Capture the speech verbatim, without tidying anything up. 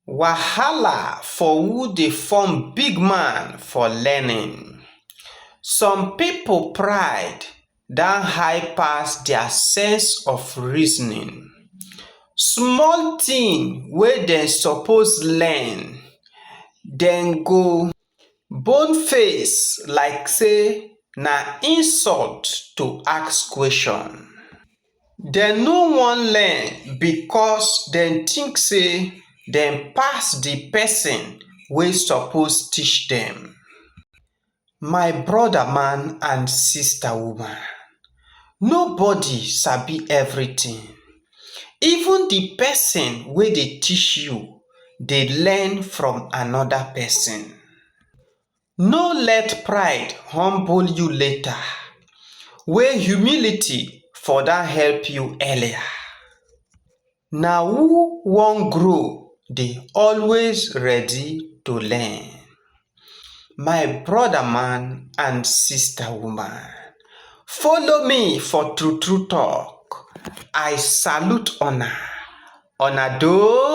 Wahala for who dey form big man for learning. Some people pride don high pass their sense of reasoning. Small thing wey dem suppose learn, dem go bone face like say na insult to ask question. Dem no wan learn because dem think say dem pass the person wey suppose teach dem. My brother man and sister woman, nobody sabi everything. Even the person wey dey teach you dey learn from another person. No let pride humble you later, wey humility for don help you earlier. Na who wan grow dey always ready to learn. My brother man and sister woman, follow me for true true talk. I salute una. Una do.